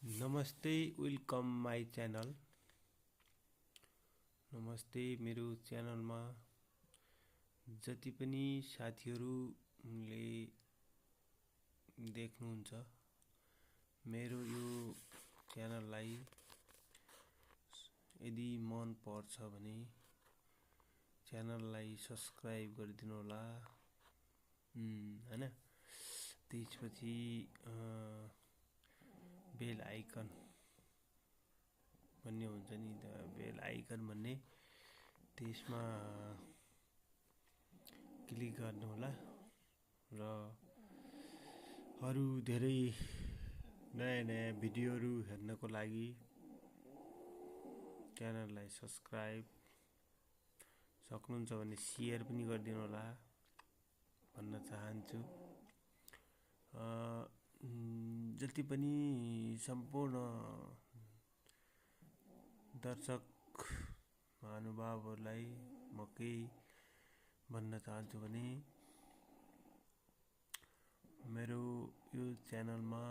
नमस्ते, welcome my channel. नमस्ते, मेरो च्यानलमा जति पनि साथीहरूले देख्नुहुन्छ, मेरो यो च्यानललाई यदि मन पर्छ भने च्यानललाई सब्सक्राइब गरिदिनु होला हैन। त्यसपछि बेल आइकन भन्ने हुन्छ नि, बेल आइकन भन्ने, त्यसमा क्लिक गर्नु होला र अरु धेरै नयाँ भिडियोहरू हेर्नको लागि च्यानललाई सब्सक्राइब, सक्नुहुन्छ भने शेयर पनि गरिदिनु होला भन्न चाहन्छु। जति पनि सम्पूर्ण दर्शक महानुभावहरूलाई म केही भन्न चाहन्छु भने मेरो यो च्यानलमा